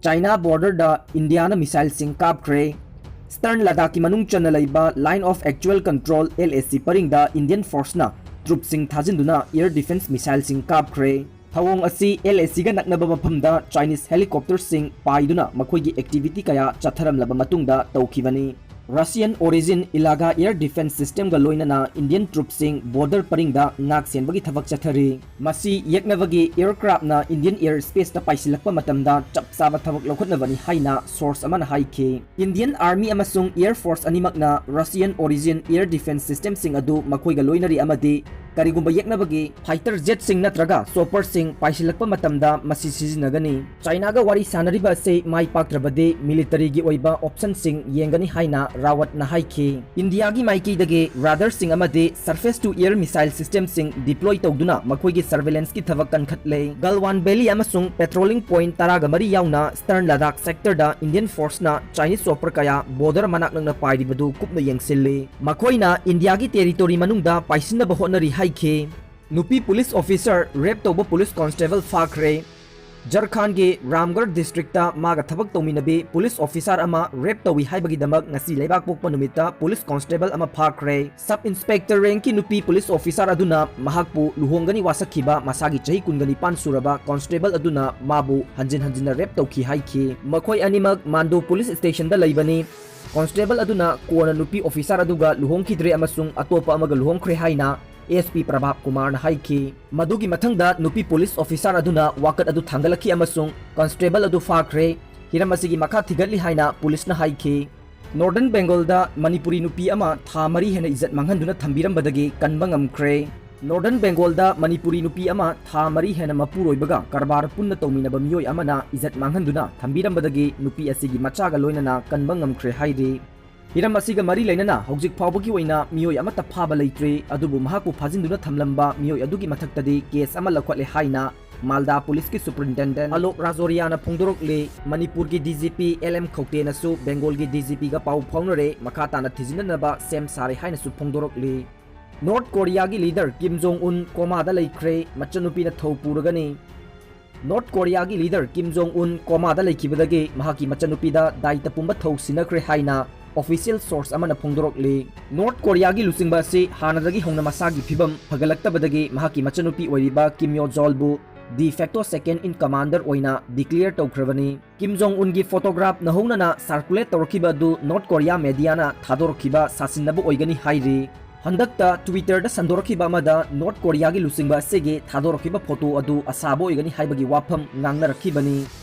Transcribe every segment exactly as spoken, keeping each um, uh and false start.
China ꯕꯣꯔꯗꯔꯗ ꯏꯟꯗꯤꯌꯥꯅ ꯃꯤꯁꯥꯏꯜꯁꯤꯡ ꯀꯥꯞꯈ꯭ꯔꯦ꯫ ꯁ꯭ꯇꯔꯟ ꯂꯗꯥꯈꯀꯤ ꯃꯅꯨꯡ ꯆꯟꯅ ꯂꯩꯕ Line of Actual Control, L A C, ꯄꯔꯤꯡꯗ ꯏꯟꯗꯤꯌꯟ ꯐꯣꯔꯁꯅ ꯇ꯭ꯔꯨꯞꯁꯤꯡ ꯊꯥꯖꯤꯟꯗꯨꯅ ꯑꯦꯌꯔ ꯗꯤꯐꯦꯟꯁ ꯃꯤꯁꯥꯏꯜꯁꯤꯡ ꯀꯥꯞꯈ꯭ꯔꯦ꯫ ꯊꯧꯑꯣꯡ ꯑꯁꯤ L A C ꯒ ꯅꯛꯅꯕ ꯃꯐꯝꯗ ꯆꯥꯏꯅꯤꯁ ꯍꯦꯂꯤꯀꯣꯞꯇꯔꯁꯤꯡ ꯄꯥꯏꯗꯨꯅ ꯃꯈꯣꯏꯒꯤ ꯑꯦꯛꯇꯤꯚꯤꯇꯤ ꯀꯌꯥ ꯆꯠꯊꯔꯝꯂꯕ ꯃꯇꯨꯡꯗ ꯇꯧꯈꯤꯕꯅꯤ꯫ Russian origin Ilaga air defense system ꯒ ꯂꯣꯏꯅꯅ ꯏꯟꯗꯤꯌꯟ ꯇ꯭ꯔꯨꯞꯁꯤꯡ ꯕꯣꯔꯗꯔ ꯄꯔꯤꯡꯗ ꯉꯥꯛ ꯁꯦꯟꯕꯒꯤ ꯊꯕꯛ ꯆꯠꯊꯔꯤ꯫ ꯃꯁꯤ ꯌꯦꯛꯅꯕꯒꯤ ꯑꯦꯌꯔꯀ꯭ꯔꯥꯐꯅ ꯏꯟꯗꯤꯌꯟ ꯑꯦꯌꯔ ꯁ꯭ꯄꯦꯁꯇ ꯄꯥꯏꯁꯤꯜꯂꯛꯄ ꯃꯇꯝꯗ ꯆꯞ ꯆꯥꯕ ꯊꯕꯛ ꯂꯧꯈꯠꯅꯕꯅꯤ ꯍꯥꯏꯅ ꯁꯣꯔꯁ ꯑꯃꯅ ꯍꯥꯏꯈꯤ꯫ ꯏꯟꯗꯤꯌꯟ ꯑꯥꯔꯃꯤ ꯑꯃꯁꯨꯡ ꯑꯦꯌꯔ ꯐꯣꯔꯁ ꯑꯅꯤꯃꯛꯅ Russian origin air defense system ꯁꯤꯡ ꯑꯗꯨ ꯃꯈꯣꯏꯒ ꯂꯣꯏꯅꯔꯤ ꯑꯃꯗꯤ ꯀꯔꯤꯒꯨꯝꯕ ꯌꯦꯛꯅꯕꯒꯤ ꯐꯥꯏꯇꯔ ꯖꯦꯠꯁꯤꯡ ꯅꯠꯇ꯭ꯔꯒ ꯆꯣꯄꯔꯁꯤꯡ ꯄꯥꯏꯁꯤꯜꯂꯛꯄ ꯃꯇꯝꯗ ꯃꯁꯤ ꯁꯤꯖꯤꯟꯅꯒꯅꯤ꯫ ꯆꯥꯏꯅꯥꯒ ꯋꯥꯔꯤ ꯁꯥꯅꯔꯤꯕ ꯑꯁꯤ ꯃꯥꯏ ꯄꯥꯛꯇ꯭ꯔꯕꯗꯤ ꯃꯤꯂꯤꯇꯔꯤꯒꯤ ꯑꯣꯏꯕ ꯑꯣꯞꯁꯟꯁꯤꯡ ꯌꯦꯡꯒꯅꯤ ꯍꯥꯏꯅ ꯔꯥꯋꯠꯅ ꯍꯥꯏꯈꯤ꯫ ꯏꯟꯗꯤꯌꯥꯒꯤ ꯃꯥꯏꯀꯩꯗꯒꯤ ꯔꯥꯗꯥꯔꯁꯤꯡ ꯑꯃꯗꯤ surface to air missile system ꯁꯤꯡ deploy ꯇꯧꯗꯨꯅ ꯃꯈꯣꯏꯒꯤ ꯁꯔꯚꯦꯂꯦꯟꯁꯀꯤ ꯊꯕꯛ ꯀꯟꯈꯠꯂꯦ꯫ ꯒꯜꯋꯥꯟ ꯚꯦꯂꯤ ꯑꯃꯁꯨꯡ ꯄꯦꯇ꯭ꯔꯣꯂꯤꯡ ꯄꯣꯏꯟꯠ ꯇꯔꯥꯒ ꯃꯔꯤ ꯌꯥꯎꯅ ꯁ꯭ꯇꯔꯟ ꯂꯗꯥꯈ ꯁꯦꯛꯇꯔꯗ ꯏꯟꯗꯤꯌꯟ ꯐꯣꯔꯁꯅ ꯆꯥꯏꯅꯤꯁ ꯆꯣꯄꯔ ꯀꯌꯥ ꯕꯣꯔꯗꯔ ꯃꯅꯥꯛ ꯅꯛꯅ ꯄꯥꯏꯔꯤꯕꯗꯨ ꯀꯨꯞꯅ ꯌꯦꯡꯁꯤꯜꯂꯤ꯫ ꯃꯈꯣꯏꯅ ꯏꯟꯗꯤꯌꯥꯒꯤ ꯇꯦꯔꯤꯇꯣꯔꯤ ꯃꯅꯨꯡꯗ ꯄꯥꯏꯁꯤꯟꯅꯕ ꯍꯣꯠꯅꯔꯤ ꯍꯥꯏꯈꯤ꯫ ꯅꯨꯄꯤ ꯄꯨꯂꯤꯁ ꯑꯣꯐꯤꯁꯥꯔ ꯔꯦꯞ ꯇꯧꯕ ꯄꯨꯂꯤꯁ ꯀꯣꯟꯁꯇꯦꯕꯜ ꯐꯥꯈ꯭ꯔꯦ꯫ ꯖꯔꯈꯥꯟꯒꯤ ꯔꯥꯝꯒꯔ ꯗꯤꯁꯇ꯭ꯔꯤꯛꯇ ꯃꯥꯒ ꯊꯕꯛ ꯇꯧꯃꯤꯟꯅꯕꯤ ꯄꯨꯂꯤꯁ ꯑꯣꯐꯤꯁꯥꯔ ꯑꯃ ꯔꯦꯞ ꯇꯧꯏ ꯍꯥꯏꯕꯒꯤꯗꯃꯛ ꯉꯁꯤ ꯂꯩꯕꯥꯛꯄꯣꯛꯄ ꯅꯨꯃꯤꯠꯇ ꯄꯨꯂꯤꯁ ꯀꯣꯟꯁꯇꯦꯕꯜ ꯑꯃ ꯐꯥꯈ꯭ꯔꯦ꯫ ꯁꯕ ꯏꯟꯁꯄꯦꯛꯇꯔ ꯔꯦꯡꯛꯀꯤ ꯅꯨꯄꯤ ꯄꯨꯂꯤꯁ ꯑꯣꯐꯤꯁꯥꯔ ꯑꯗꯨꯅ ꯃꯍꯥꯛꯄꯨ ꯂꯨꯍꯣꯡꯒꯅꯤ ꯋꯥꯁꯛꯈꯤꯕ ꯃꯁꯥꯒꯤ ꯆꯍꯤ ꯀꯨꯟꯒ ꯅꯤꯄꯥꯟ ꯁꯨꯔꯕ ꯀꯣꯟꯁꯇꯦꯕꯜ ꯑꯗꯨꯅ ꯃꯥꯕꯨ ꯍꯟꯖꯤꯟ ꯍꯟꯖꯤꯟꯅ ꯔꯦꯞ ꯇꯧꯈꯤ ꯍꯥꯏꯈꯤ꯫ ꯃꯈꯣꯏ ꯑꯅꯤꯃꯛ ꯃꯥꯟꯗꯣ ꯄꯨꯂꯤꯁ ꯁ꯭ꯇꯦꯁꯟꯗ ꯂꯩꯕꯅꯤ꯫ ꯀꯣꯟꯁꯇꯦꯕꯜ ꯑꯗꯨꯅ ꯀꯣꯟꯅ ꯅꯨꯄꯤ ꯑꯣꯐꯤꯁꯥꯔ ꯑꯗꯨꯒ ꯂꯨꯍꯣꯡꯈꯤꯗ꯭ꯔꯦ ꯑꯃꯁꯨꯡ ꯑꯇꯣꯞꯄ ꯑꯃꯒ ꯂꯨꯍꯣꯡꯈ꯭ꯔꯦ ꯍꯥꯏꯅ ꯑꯦꯁ ꯄꯤ ꯄ꯭ꯔꯚꯥꯞ ꯀꯨꯃꯥꯔꯅ ꯍꯥꯏꯈꯤ꯫ ꯃꯗꯨꯒꯤ ꯃꯊꯪꯗ ꯅꯨꯄꯤ ꯄꯨꯂꯤꯁ ꯑꯣꯐꯤꯁꯥꯔ ꯑꯗꯨꯅ ꯋꯥꯀꯠ ꯑꯗꯨ ꯊꯥꯡꯒꯠꯂꯛꯈꯤ ꯑꯃꯁꯨꯡ ꯀꯣꯟꯁꯇꯦꯕꯜ ꯑꯗꯨ ꯐꯥꯈ꯭ꯔꯦ꯫ ꯍꯤꯔꯝ ꯑꯁꯤꯒꯤ ꯃꯈꯥ ꯊꯤꯒꯠꯂꯤ ꯍꯥꯏꯅ ꯄꯨꯂꯤꯁꯅ ꯍꯥꯏꯈꯤ꯫ ꯅꯣꯔꯗꯔꯟ ꯕꯦꯡꯒꯣꯜꯗ ꯃꯅꯤꯄꯨꯔꯤ ꯅꯨꯄꯤ ꯑꯃ ꯊꯥ ꯃꯔꯤ ꯍꯦꯟꯅ ꯏꯖꯠ ꯃꯥꯡꯍꯟꯗꯨꯅ ꯊꯝꯕꯤꯔꯝꯕꯗꯒꯤ ꯀꯟꯕ ꯉꯝꯈ꯭ꯔꯦ꯫ ꯅꯣꯔꯗꯔꯟ ꯕꯦꯡꯒꯣꯜꯗ ꯃꯅꯤꯄꯨꯔꯤ ꯅꯨꯄꯤ ꯑꯃ ꯊꯥ ꯃꯔꯤ ꯍꯦꯟꯅ ꯃꯄꯨꯔꯣꯏꯕꯒ ꯀꯔꯕꯥꯔ ꯄꯨꯟꯅ ꯇꯧꯃꯤꯟꯅꯕ ꯃꯤꯑꯣꯏ ꯑꯃꯅ ꯏꯖꯠ ꯃꯥꯡꯍꯟꯗꯨꯅ ꯊꯝꯕꯤꯔꯝꯕꯗꯒꯤ ꯅꯨꯄꯤ ꯑꯁꯤꯒꯤ ꯃꯆꯥꯒ ꯂꯣꯏꯅꯅ ꯀꯟꯕ ꯉꯝꯈ꯭ꯔꯦ ꯍꯥꯏꯔꯤ꯫ ꯍꯤꯔꯝ ꯑꯁꯤꯒ ꯃꯔꯤ ꯂꯩꯅꯅ ꯍꯧꯖꯤꯛ ꯐꯥꯎꯕꯒꯤ ꯑꯣꯏꯅ ꯃꯤꯑꯣꯏ ꯑꯃꯠꯇ ꯐꯥꯕ ꯂꯩꯇ꯭ꯔꯤ, ꯑꯗꯨꯕꯨ ꯃꯍꯥꯛꯄꯨ ꯐꯥꯖꯤꯟꯗꯨꯅ ꯊꯝꯂꯝꯕ ꯃꯤꯑꯣꯏ ꯑꯗꯨꯒꯤ ꯃꯊꯛꯇꯗꯤ ꯀꯦꯁ ꯑꯃ ꯂꯧꯈꯠꯂꯦ ꯍꯥꯏꯅ ꯃꯥꯜꯗꯥ ꯄꯨꯂꯤꯁꯀꯤ ꯁꯨꯄꯔꯤꯟꯇꯦꯟꯗꯦꯟꯠ ꯑꯂꯣꯛ ꯔꯥꯖꯣꯔꯤꯌꯥꯅ ꯐꯣꯡꯗꯣꯔꯛꯂꯤ꯫ ꯃꯅꯤꯄꯨꯔꯒꯤ D G P L M ꯈꯧꯇꯦꯅꯁꯨ ꯕꯦꯡꯒꯣꯜꯒꯤ ꯗꯤ ꯖꯤ ꯄꯤꯒ ꯄꯥꯎ ꯐꯥꯎꯅꯔꯦ, ꯃꯈꯥ ꯇꯥꯅ ꯊꯤꯖꯤꯟꯅꯅꯕ ꯁꯦꯝ ꯁꯥꯔꯦ ꯍꯥꯏꯅꯁꯨ ꯐꯣꯡꯗꯣꯔꯛꯂꯤ꯫ ꯅꯣꯔꯠ ꯀꯣꯔꯤꯌꯥꯒꯤ ꯂꯤꯗꯔ ꯀꯤꯝ ꯖꯣꯡ ꯎꯟ ꯀꯣꯃꯥꯗ ꯂꯩꯈ꯭ꯔꯦ, ꯃꯆꯟꯅꯨꯄꯤꯅ ꯊꯧ ꯄꯨꯔꯒꯅꯤ꯫ ꯅꯣꯔꯠ ꯀꯣꯔꯤꯌꯥꯒꯤ ꯂꯤꯗꯔ ꯀꯤꯝ ꯖꯣꯡ ꯎꯟ ꯀꯣꯃꯥꯗ ꯂꯩꯈꯤꯕꯗꯒꯤ ꯃꯍꯥꯛꯀꯤ ꯃꯆꯟꯅꯨꯄꯤꯗ ꯗꯥꯏꯇ ꯄꯨꯝꯕ ꯊꯧ ꯁꯤꯟꯅꯈ꯭ꯔꯦ ꯍꯥꯏꯅ ꯑꯣꯐꯤꯁꯤꯌꯦꯜ ꯁꯣꯔꯁ ꯑꯃꯅ ꯐꯣꯡꯗꯣꯔꯛꯂꯤ꯫ ꯅꯣꯔꯠ ꯀꯣꯔꯤꯌꯥꯒꯤ ꯂꯨꯆꯤꯡꯕ ꯑꯁꯤ ꯍꯥꯟꯅꯗꯒꯤ ꯍꯧꯅ ꯃꯁꯥꯒꯤ ꯐꯤꯕꯝ ꯐꯒꯠꯂꯛꯇꯕꯗꯒꯤ ꯃꯍꯥꯛꯀꯤ ꯃꯆꯟꯅꯨꯄꯤ ꯑꯣꯏꯔꯤꯕ ꯀꯤꯝ ꯌꯣ ꯖꯣꯜꯕꯨ ꯗꯤ ꯐꯦꯛꯇꯣ ꯁꯦꯀꯦꯟ ꯏꯟ ꯀꯃꯥꯟꯗꯔ ꯑꯣꯏꯅ ꯗꯤꯀ꯭ꯂꯤꯌꯔ ꯇꯧꯈ꯭ꯔꯕꯅꯤ꯫ ꯀꯤꯝ ꯖꯣꯡ ꯎꯟꯒꯤ ꯐꯣꯇꯣꯒ꯭ꯔꯥꯐ ꯅꯧꯍꯧꯅꯅ ꯁꯥꯔꯀꯨꯂꯦꯠ ꯇꯧꯔꯛꯈꯤꯕ ꯑꯗꯨ ꯅꯣꯔꯠ ꯀꯣꯔꯤꯌꯥ ꯃꯦꯗꯤꯌꯥꯅ ꯊꯥꯗꯣꯔꯛꯈꯤꯕ ꯁꯥꯁꯤꯟꯅꯕ ꯑꯣꯏꯒꯅꯤ ꯍꯥꯏꯔꯤ꯫ ꯍꯟꯗꯛꯇ ꯇ꯭ꯋꯤꯇꯔꯗ ꯁꯟꯗꯣꯔꯛꯈꯤꯕ ꯑꯃꯗ ꯅꯣꯔꯠ ꯀꯣꯔꯤꯌꯥꯒꯤ ꯂꯨꯆꯤꯡꯕ ꯑꯁꯤꯒꯤ ꯊꯥꯗꯣꯔꯛꯈꯤꯕ ꯐꯣꯇꯣ ꯑꯗꯨ ꯑꯁꯥꯕ ꯑꯣꯏꯒꯅꯤ ꯍꯥꯏꯕꯒꯤ ꯋꯥꯐꯝ ꯉꯥꯡꯅꯔꯛꯈꯤꯕꯅꯤ꯫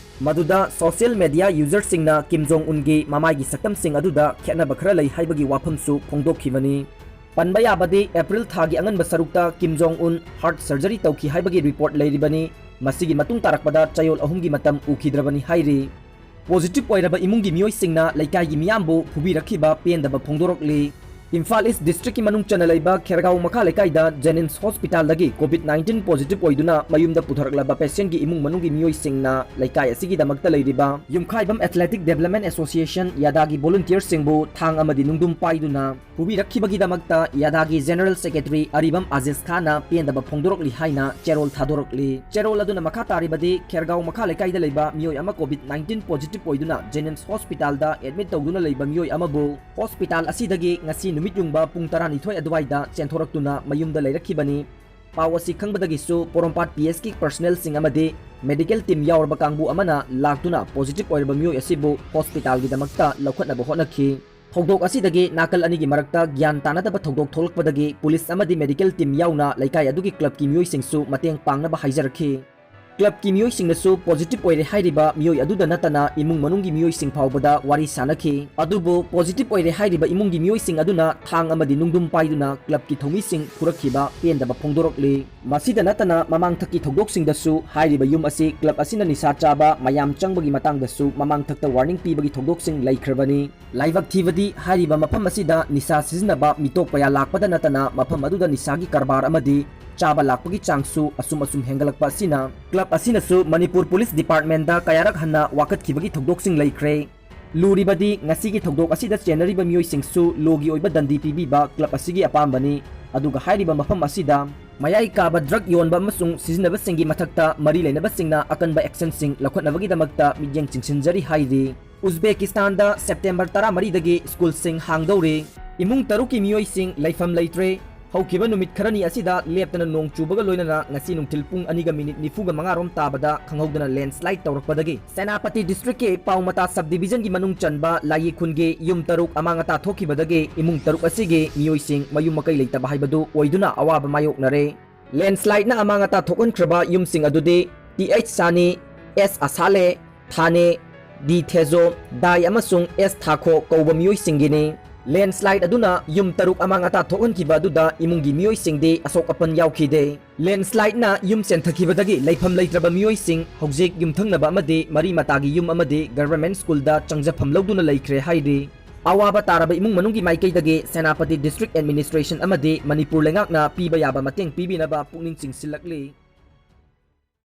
ꯃꯗꯨꯗ ꯁꯣꯁꯤꯌꯦꯜ ꯃꯦꯗꯤꯌꯥ ꯌꯨꯖꯔꯁꯤꯡꯅ ꯀꯤꯝ ꯖꯣꯡ ꯎꯟꯒꯤ ꯃꯃꯥꯏꯒꯤ ꯁꯛꯇꯝꯁꯤꯡ ꯑꯗꯨꯗ ꯈꯦꯠꯅꯕ ꯈꯔ ꯂꯩ ꯍꯥꯏꯕꯒꯤ ꯋꯥꯐꯝꯁꯨ ꯐꯣꯡꯗꯣꯛꯈꯤꯕꯅꯤ꯫ ꯄꯟꯕ ꯌꯥꯕꯗꯤ, ꯑꯦꯄ꯭ꯔꯤꯜ ꯊꯥꯒꯤ ꯑꯉꯟꯕ ꯁꯔꯨꯛꯇ ꯀꯤꯝ ꯖꯣꯡ ꯎꯟ ꯍꯥꯔꯠ ꯁꯔꯖꯔꯤ ꯇꯧꯈꯤ ꯍꯥꯏꯕꯒꯤ ꯔꯤꯄꯣꯔꯠ ꯂꯩꯔꯤꯕꯅꯤ꯫ ꯃꯁꯤꯒꯤ ꯃꯇꯨꯡ ꯇꯥꯔꯛꯄꯗ ꯆꯌꯣꯜ ꯑꯍꯨꯝꯒꯤ ꯃꯇꯝ ꯎꯈꯤꯗ꯭ꯔꯕꯅꯤ ꯍꯥꯏꯔꯤ꯫ ꯄꯣꯖꯤꯇꯤꯚ ꯑꯣꯏꯔꯕ ꯏꯃꯨꯡꯒꯤ ꯃꯤꯑꯣꯏꯁꯤꯡꯅ ꯂꯩꯀꯥꯏꯒꯤ ꯃꯤꯌꯥꯝꯕꯨ ꯐꯨꯕꯤꯔꯛꯈꯤꯕ ꯄꯦꯟꯗꯕ ꯐꯣꯡꯗꯣꯔꯛꯂꯤ꯫ ꯏꯝꯐꯥꯜ ꯏꯁ ꯗꯤꯁꯇ꯭ꯔꯤꯛꯀꯤ ꯃꯅꯨꯡ ꯆꯟꯅ ꯂꯩꯕ ꯈꯦꯔꯒꯥꯎ ꯃꯈꯥ ꯂꯩꯀꯥꯏꯗ ꯖꯦꯅꯤꯝꯁ ꯍꯣꯁꯄꯤꯇꯥꯜꯗꯒꯤ ꯀꯣꯚꯤꯗ ꯅꯥꯏꯟꯇꯤꯟ ꯄꯣꯖꯤꯇꯤꯚ ꯑꯣꯏꯗꯨꯅ ꯃꯌꯨꯝꯗ ꯄꯨꯊꯔꯛꯂꯕ ꯄꯦꯁꯦꯟꯒꯤ ꯏꯃꯨꯡ ꯃꯅꯨꯡꯒꯤ ꯃꯤꯑꯣꯏꯁꯤꯡꯅ ꯂꯩꯀꯥꯏ ꯑꯁꯤꯒꯤꯗꯃꯛꯇ ꯂꯩꯔꯤꯕ ꯌꯨꯝꯈꯥꯏꯕꯝ ꯑꯦꯊꯂꯦꯇꯤꯛ ꯗꯦꯕꯂꯞꯃꯦꯟ ꯑꯦꯁꯣꯁꯤꯌꯦꯁꯟ, ꯌꯥꯗꯥꯒꯤ ꯚꯣꯂꯨꯟꯇꯤꯌꯔꯁꯤꯡꯕꯨ ꯊꯥꯡ ꯑꯃꯗꯤ ꯅꯨꯡꯗꯨꯝ ꯄꯥꯏꯗꯨꯅ ꯐꯨꯕꯤꯔꯛꯈꯤꯕꯒꯤꯗꯃꯛꯇ ꯌꯥꯗꯥꯒꯤ ꯖꯦꯅꯔꯦꯜ ꯁꯦꯀ꯭ꯔꯦꯇꯔꯤ ꯑꯔꯤꯕꯝ ꯑꯖꯤꯖ ꯈꯥꯟꯅ ꯄꯦꯟꯗꯕ ꯐꯣꯡꯗꯣꯔꯛꯂꯤ ꯍꯥꯏꯅ ꯆꯦꯔꯣꯜ ꯊꯥꯗꯣꯔꯛꯂꯤ꯫ ꯆꯦꯔꯣꯜ ꯑꯗꯨꯅ ꯃꯈꯥ ꯇꯥꯔꯤꯕꯗꯤ, ꯈꯦꯔꯒꯥꯎ ꯃꯈꯥ ꯂꯩꯀꯥꯏꯗ ꯂꯩꯕ ꯃꯤꯑꯣꯏ ꯑꯃ ꯀꯣꯚꯤꯗ ꯅꯥꯏꯟꯇꯤꯟ ꯄꯣꯖꯤꯇꯤꯚ ꯑꯣꯏꯗꯨꯅ ꯖꯦꯅꯤꯝꯁ ꯍꯣꯁꯄꯤꯇꯥꯜꯗ ꯑꯦꯗꯃꯤꯠ ꯇꯧꯗꯨꯅ ꯂꯩꯕ ꯃꯤꯑꯣꯏ ꯑꯃꯕꯨ ꯍꯣꯁꯄꯤꯇꯥꯜ ꯑꯁꯤꯗꯒꯤ ꯉꯁꯤ ꯅꯨꯃꯤꯠ ꯌꯨꯡꯕ ꯄꯨꯡ ꯇꯔꯥꯅꯤꯊꯣꯏ ꯑꯗꯨꯋꯥꯏꯗ ꯆꯦꯟꯊꯣꯔꯛꯇꯨꯅ ꯃꯌꯨꯝꯗ ꯂꯩꯔꯛꯈꯤꯕꯅꯤ꯫ ꯄꯥꯎ ꯑꯁꯤ ꯈꯪꯕꯗꯒꯤꯁꯨ ꯄꯣꯔꯣꯝꯄꯥꯠ ꯄꯤ ꯑꯦꯁꯀꯤ ꯄꯔꯁꯅꯦꯜꯁꯤꯡ ꯑꯃꯗꯤ ꯃꯦꯗꯤꯀꯦꯜ ꯇꯤꯝ ꯌꯥꯎꯔꯕ ꯀꯥꯡꯕꯨ ꯑꯃꯅ ꯂꯥꯛꯇꯨꯅ ꯄꯣꯖꯤꯇꯤꯚ ꯑꯣꯏꯔꯕ ꯃꯤꯑꯣꯏ ꯑꯁꯤꯕꯨ ꯍꯣꯁꯄꯤꯇꯥꯜꯒꯤꯗꯃꯛꯇ ꯂꯧꯈꯠꯅꯕ ꯍꯣꯠꯅꯈꯤ꯫ ꯊꯧꯗꯣꯛ ꯑꯁꯤꯗꯒꯤ ꯅꯥꯀꯜ ꯑꯅꯤꯒꯤ ꯃꯔꯛꯇ ꯒ꯭ꯌꯥꯟ ꯇꯥꯅꯗꯕ ꯊꯧꯗꯣꯛ ꯊꯣꯛꯂꯛꯄꯗꯒꯤ ꯄꯨꯂꯤꯁ ꯑꯃꯗꯤ ꯃꯦꯗꯤꯀꯦꯜ ꯇꯤꯝ ꯌꯥꯎꯅ ꯂꯩꯀꯥꯏ ꯑꯗꯨꯒꯤ ꯀ꯭ꯂꯕꯀꯤ ꯃꯤꯑꯣꯏꯁꯤꯡꯁꯨ ꯃꯇꯦꯡ ꯄꯥꯡꯅꯕ ꯍꯥꯏꯖꯔꯛꯈꯤ꯫ ꯀ꯭ꯂꯕꯀꯤ ꯃꯤꯑꯣꯏꯁꯤꯡꯅꯁꯨ ꯄꯣꯖꯤꯇꯤꯚ ꯑꯣꯏꯔꯦ ꯍꯥꯏꯔꯤꯕ ꯃꯤꯑꯣꯏ ꯑꯗꯨꯗ ꯅꯠꯇꯅ ꯏꯃꯨꯡ ꯃꯅꯨꯡꯒꯤ ꯃꯤꯑꯣꯏꯁꯤꯡ ꯐꯥꯎꯕꯗ ꯋꯥꯔꯤ ꯁꯥꯅꯈꯤ꯫ ꯑꯗꯨꯕꯨ ꯄꯣꯖꯤꯇꯤꯚ ꯑꯣꯏꯔꯦ ꯍꯥꯏꯔꯤꯕ ꯏꯃꯨꯡꯒꯤ ꯃꯤꯑꯣꯏꯁꯤꯡ ꯑꯗꯨꯅ ꯊꯥꯡ ꯑꯃꯗꯤ ꯅꯨꯡꯗꯨꯝ ꯄꯥꯏꯗꯨꯅ ꯀ꯭ꯂꯕꯀꯤ ꯊꯧꯃꯤꯁꯤꯡ ꯐꯨꯔꯛꯈꯤꯕ ꯄꯦꯟꯗꯕ ꯐꯣꯡꯗꯣꯔꯛꯂꯤ꯫ ꯃꯁꯤꯗ ꯅꯠꯇꯅ ꯃꯃꯥꯡꯊꯛꯀꯤ ꯊꯧꯗꯣꯛꯁꯤꯡꯗꯁꯨ ꯍꯥꯏꯔꯤꯕ ꯌꯨꯝ ꯑꯁꯤ ꯀ꯭ꯂꯕ ꯑꯁꯤꯅ ꯅꯤꯁꯥ ꯆꯥꯕ, ꯃꯌꯥꯝ ꯆꯪꯕꯒꯤ ꯃꯇꯥꯡꯗꯁꯨ ꯃꯃꯥꯡꯊꯛꯇ ꯋꯥꯔꯅꯤꯡ ꯄꯤꯕꯒꯤ ꯊꯧꯗꯣꯛꯁꯤꯡ ꯂꯩꯈ꯭ꯔꯕꯅꯤ꯫ ꯂꯥꯏꯕꯛ ꯊꯤꯕꯗꯤ ꯍꯥꯏꯔꯤꯕ ꯃꯐꯝ ꯑꯁꯤꯗ ꯅꯤꯁꯥ ꯁꯤꯖꯤꯟꯅꯕ ꯃꯤꯇꯣꯞ ꯀꯌꯥ ꯂꯥꯛꯄꯗ ꯅꯠꯇꯅ ꯃꯐꯝ ꯑꯗꯨꯗ ꯅꯤꯁꯥꯒꯤ ꯀꯔꯕꯥꯔ ꯑꯃꯗꯤ ꯆꯥꯕ ꯂꯥꯛꯄꯒꯤ ꯆꯥꯡꯁꯨ ꯑꯁꯨꯝ ꯑꯁꯨꯝ ꯍꯦꯟꯒꯠꯂꯛꯄ ꯑꯁꯤꯅ ꯀ꯭ꯂꯕ ꯑꯁꯤꯅꯁꯨ ꯃꯅꯤꯄꯨꯔ ꯄꯨꯂꯤꯁ ꯗꯤꯄꯥꯔꯠꯃꯦꯟꯗ ꯀꯌꯥꯔꯛ ꯍꯟꯅ ꯋꯥꯀꯠꯈꯤꯕꯒꯤ ꯊꯧꯗꯣꯛꯁꯤꯡ ꯂꯩꯈ꯭ꯔꯦ꯫ ꯂꯨꯔꯤꯕꯗꯤ ꯉꯁꯤꯒꯤ ꯊꯧꯗꯣꯛ ꯑꯁꯤꯗ ꯆꯦꯟꯅꯔꯤꯕ ꯃꯤꯑꯣꯏꯁꯤꯡꯁꯨ ꯂꯣꯒꯤ ꯑꯣꯏꯕ ꯗꯟꯗꯤ ꯄꯤꯕꯤꯕ ꯀ꯭ꯂꯕ ꯑꯁꯤꯒꯤ ꯑꯄꯥꯝꯕꯅꯤ꯫ ꯑꯗꯨꯒ ꯍꯥꯏꯔꯤꯕ ꯃꯐꯝ ꯑꯁꯤꯗ ꯃꯌꯥꯏ ꯀꯥꯕ drug ꯌꯣꯟꯕ ꯑꯃꯁꯨꯡ ꯁꯤꯖꯤꯟꯅꯕꯁꯤꯡꯒꯤ ꯃꯊꯛꯇ ꯃꯔꯤ ꯂꯩꯅꯕꯁꯤꯡꯅ ꯑꯀꯟꯕ actionꯁꯤꯡ ꯂꯧꯈꯠꯅꯕꯒꯤꯗꯃꯛꯇ ꯃꯤꯠꯌꯦꯡ ꯆꯤꯡꯁꯤꯟꯖꯔꯤ ꯍꯥꯏꯔꯤ꯫ ꯎꯖꯕꯦꯀꯤꯁꯇꯥꯟꯗ September ꯇꯔꯥꯃꯔꯤꯗꯒꯤ schoolꯁꯤꯡ ꯍꯥꯡꯗꯧꯔꯤ꯫ ꯏꯃꯨꯡ ꯇꯔꯨꯛꯀꯤ ꯃꯤꯑꯣꯏꯁꯤꯡ ꯂꯩꯐꯝ ꯂꯩꯇ꯭ꯔꯦ꯫ ꯍꯧꯈꯤꯕ ꯅꯨꯃꯤꯠ ꯈꯔꯅꯤ ꯑꯁꯤꯗ ꯂꯦꯞꯇꯅ ꯅꯣꯡ ꯆꯨꯕꯒ ꯂꯣꯏꯅꯅ ꯉꯁꯤ ꯅꯨꯡꯊꯤꯜ ꯄꯨꯡ ꯑꯅꯤꯒ ꯃꯤꯅꯤꯠ ꯅꯤꯐꯨꯒ ꯃꯉꯥ ꯔꯣꯝ ꯇꯥꯕꯗ ꯈꯪꯍꯧꯗꯅ landslide ꯇꯧꯔꯛꯄꯗꯒꯤ ꯁꯦꯅꯥꯄꯇꯤ districtꯀꯤ ꯄꯥꯎꯃꯇꯥ subdivisionꯒꯤ ꯃꯅꯨꯡ ꯆꯟꯕ ꯂꯥꯌꯤ ꯈꯨꯟꯒꯤ ꯌꯨꯝ ꯇꯔꯨꯛ ꯑꯃꯥꯡ ꯑꯇꯥ ꯊꯣꯛꯈꯤꯕꯗꯒꯤ ꯏꯃꯨꯡ ꯇꯔꯨꯛ ꯑꯁꯤꯒꯤ ꯃꯤꯑꯣꯏꯁꯤꯡ ꯃꯌꯨꯝ ꯃꯀꯩ ꯂꯩꯇꯕ ꯍꯥꯏꯕꯗꯨ ꯑꯣꯏꯗꯨꯅ ꯑꯋꯥꯕ ꯃꯥꯌꯣꯛꯅꯔꯦ꯫ Landslideꯅ ꯑꯃꯥꯡ ꯑꯇꯥ ꯊꯣꯛꯍꯟꯈ꯭ꯔꯕ ꯌꯨꯝꯁꯤꯡ ꯑꯗꯨꯗꯤ ꯇꯤ ꯑꯩꯆ ꯁꯥꯅꯤ, ꯑꯦꯁ ꯑꯁꯥꯂꯦ, ꯊꯥꯅꯦ, ꯗꯤ ꯊꯦꯖꯣ, ꯗꯥꯏ ꯑꯃꯁꯨꯡ ꯑꯦꯁ ꯊꯥꯈꯣ ꯀꯧꯕ ꯃꯤꯑꯣꯏꯁꯤꯡꯒꯤꯅꯤ꯫ Landslide ꯑꯗꯨꯅ ꯌꯨꯝ ꯇꯔꯨꯛ ꯑꯃꯥꯡ ꯑꯇꯥ ꯊꯣꯛꯍꯟꯈꯤꯕ ꯑꯗꯨꯗ ꯏꯃꯨꯡꯒꯤ ꯃꯤꯑꯣꯏꯁꯤꯡꯗꯤ ꯑꯁꯣꯛ ꯑꯄꯟ ꯌꯥꯎꯈꯤꯗꯦ꯫ Landslide ꯅ ꯌꯨꯝ ꯆꯦꯟꯊꯈꯤꯕꯗꯒꯤ ꯂꯩꯐꯝ ꯂꯩꯇ꯭ꯔꯕ ꯃꯤꯑꯣꯏꯁꯤꯡ ꯍꯧꯖꯤꯛ ꯌꯨꯝꯊꯪꯅꯕ ꯑꯃꯗꯤ ꯃꯔꯤ ꯃꯇꯥꯒꯤ ꯌꯨꯝ ꯑꯃꯗꯤ government school ꯗ ꯆꯪꯖꯐꯝ ꯂꯧꯗꯨꯅ ꯂꯩꯈ꯭ꯔꯦ ꯍꯥꯏꯔꯤ꯫ ꯑꯋꯥꯕ ꯇꯥꯔꯕ ꯏꯃꯨꯡ ꯃꯅꯨꯡꯒꯤ ꯃꯥꯏꯀꯩꯗꯒꯤ ꯁꯦꯅꯥꯄꯇꯤ district administration ꯑꯃꯗꯤ ꯃꯅꯤꯄꯨꯔ ꯂꯩꯉꯥꯛꯅ ꯄꯤꯕ ꯌꯥꯕ ꯃꯇꯦꯡ ꯄꯤꯕꯤꯅꯕ ꯄꯨꯛꯅꯤꯡ ꯆꯤꯡꯁꯤꯜꯂꯛꯂꯤ꯫